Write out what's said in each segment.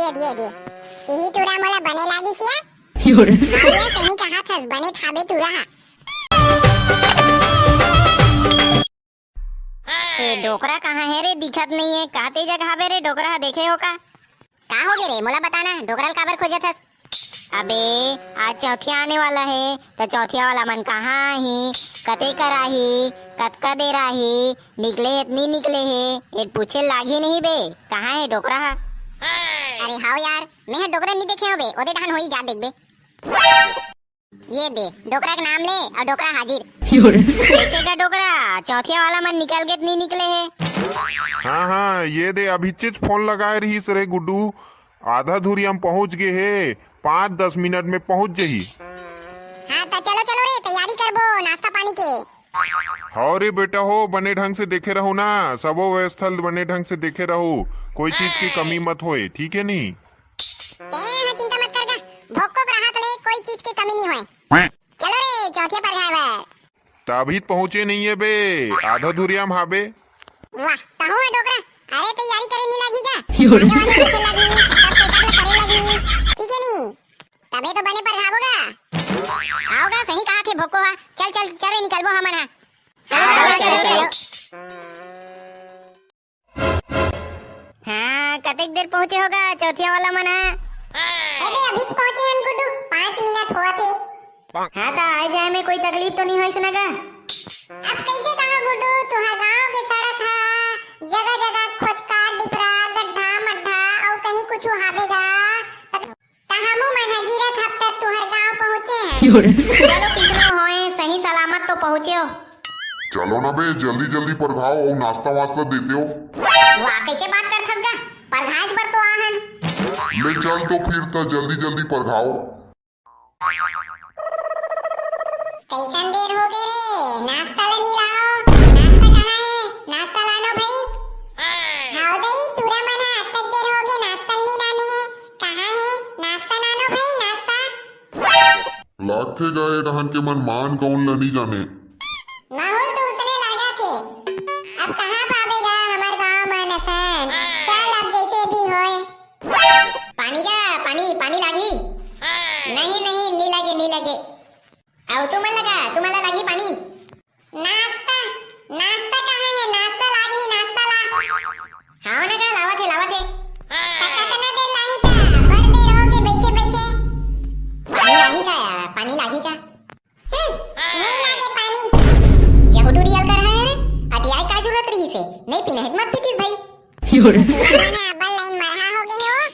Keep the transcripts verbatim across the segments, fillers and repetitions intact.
दे, दे, दे। इही टूरा मोला बने लागिस या। हाँ, ये सही कहा थस, बने थाबे टूरा हा। ए, डोकरा कहाँ हे रे? दिखत नहीं है। कहाँ ते जगह हवे रे डोकरा हा, देखे हो का? का हो गे रे? मोला बताना, डोकरा ल काबर खोजत हस? अबे, आज चौथिया आने वाला हे, त चौथिया वाला मन कहाँ आही, कते कर आही, कतका देर आही, निकले हे त नी निकले हे, ए पूछे लागी नहीं बे, कहाँ हे डोकरा हा? अरे हाव यार, मैं ह डोकरा नी देखे हों बे, ओदे डहान होई जा देखबे। ये दे, डोकरा के नाम ले अउ डोकरा हाजिर। कैसे का डोकरा? चौथिया वाला मन निकल गे त नी निकले हे। हाँ, हाँ, ये दे, अभी चेच फोन लगाए रहिस रे गुड्डू, आधा धुरिया म पहुँच गे हे, पाँच दस मिनट में पहुँच जही। हाँ, त चलो, चलो रे, तैयारी करबो नाश्ता पानी के। हव रे बेटा हो, बने ढंग से देखे रहू ना, सबो व्यवस्था ल बने ढंग से देखे रहू, कोई चीज की कमी मत होए, ठीक है नी? तें ह चिंता मत कर गा, भोको ग्राहक ले कोई चीज के कमी नहीं होए। चलो रे, चौथिया परघाय बर। त अभी त पहुँचे नहीं है बे, आधा धुरिया म हाबे। वाह, तहूँ ह डोकरा, अरे तैयारी करे नहीं लगी का? आगे वाले पीछे लगी, सब setup ला करे लगी, ठीक है नी? तबे तो बने परघाबो गा। आओ गा, सही कहा थे भोको हा, चल चल चल रे निकलबो हमन हा। चलो, चलो, चलो, चलो। हाँ, कतेक देर पहुँचे हो गा चौथिया वाला मन हा? ए बे, अभीच पहुँचे हन गुड्डू, पाँच मिनट होवत हे। हाँ, त आए जाए में कोई तकलीफ तो नहीं होइस ना गा? अब कैसे कहा गुड्डू, तुहर गांव के सड़क हा जगह जगह खोचका, डिपरा, गड्ढा, मड्ढा अउ कहीं कुछ हावे गा। त हमू मन ह गिरत हफ्ता तुहर गांव पहुंचे हन। चलो किसनो होए, सही सलामत तो पहुंचे हो। चलो ना बे, जल्दी जल्दी परघाओ अउ नाश्ता वास्ता देते हो। वाह, कैसे बात करथस गा? परघाएच बर तो आहन। ले चल तो फिर त जल्दी जल्दी परघाओ। कैसन देर हो गे रे? नाश्ता ला नी लाओ। नाश्ता कहाँ हे? नाश्ता लानो भाई। हाव दई, टूरा मन ह अतक देर हो गे, नाश्ता नी लाने हे। कहाँ हे? नाश्ता लानो भाई, नाश्ता। लागथे गा, ए डहन के मन मान कौन ल नी जाने। माहौल तो उसने लागा थे। अब कहाँ पावे गा हमर गाँव मन असन। चल अब जैसे भी होए। पानी गा, पानी, पानी लागी? नहीं, नहीं, नी लागे, नी लागे। अउ तुमन ला गा, तुमन ला लागी पानी? नाश्ता, नाश्ता कहाँ हे? नाश्ता लागी, नाश्ता ला। हाँ ना गा, लावत हे, लावत हे। त कतना देर लागी का? बड़ देर हो गे बैठे बैठे। पानी लागी का यार, पानी लागी का? हम्म, नहीं लागे पानी। यहू टूरी अलकर है रे, अतियाय का जरूरत रहिसे? नहीं पीना है त मत पीतीस भाई। ये टूरा मन ह अब्बड़ लाइन मरहा हो गे हे ओ।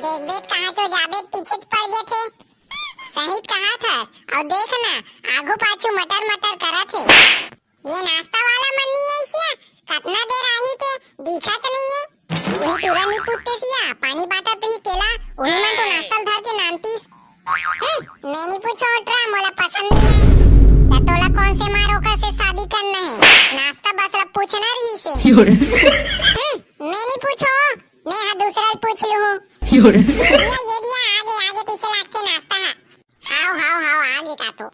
देख देख कहाँ चो जाबे पीछे पड़ गे थे। सही कहा थस, अउ देख ना, आगू पाछू मटर मटर करत हे। ये नाश्ता वाला मन नी आइस या, कतना देर आही ते दिखत नहीं हे। उही टूरा नी पूछते सिया, पानी बांटत रही तेला, उही मन तो नाश्ता ल धर के नानतीस। हम्म, मैं नी पूछो टूरा, मोला पसंद नहीं है। त तोला कौन से मारो का से शादी करना है? नाश्ता बस ला पूछना रही से। हम्म, मैं नी पूछो, मैं हा दूसरा ल पूछ लूँ। ये दिया, ये दिया, आगे, आगे पीछे लागते नाश्ता हा। हाव, हाव, हाव, आगे का तो।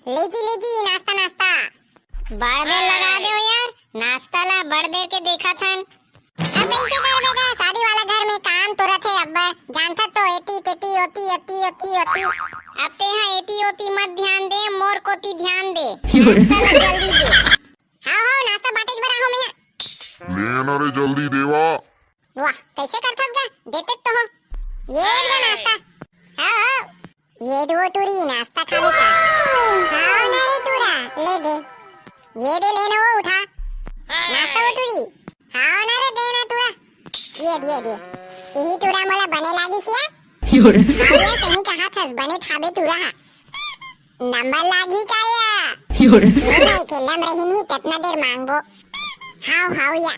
लीजी, लीजी, नाश्ता, नाश्ता। बड़ देर लगा दे हो यार, नाश्ता ला बड़ देर के देखत हन। अब कइसे करबे गा, शादी वाला घर में काम तो रथे अब्बड़, जानथस तो एती, तेती, ओती, ओती, ओती, ओती। अब तेहा एती, ओती मत ध्यान दे, मोर कोती ध्यान दे। नाश्ता ला जल्दी दे। हाव, हाव, नाश्ता बांटेच बर आहूं मैं। ले ना रे, जल्दी देवा। वाह, कइसे करथस गा, देतेच तो हो। ये गा नाश्ता। हाव, हाव। ये दे वो टूरी नाश्ता खावे का। हाव ना रे टूरा, ले दे। ये दे, ले ना वो उठा। नाश्ता वो टूरी। हाव ना रे, दे ना टूरा। ये दे, ये दे। इही टूरा मोला बने लागिस या। हाव या, सही कहा थस, बने थाबे टूरा हा। नंबर लागी का या? नहीं, नहीं, के लम रही नहीं, कतना देर मांगबो। हाव, हाव या।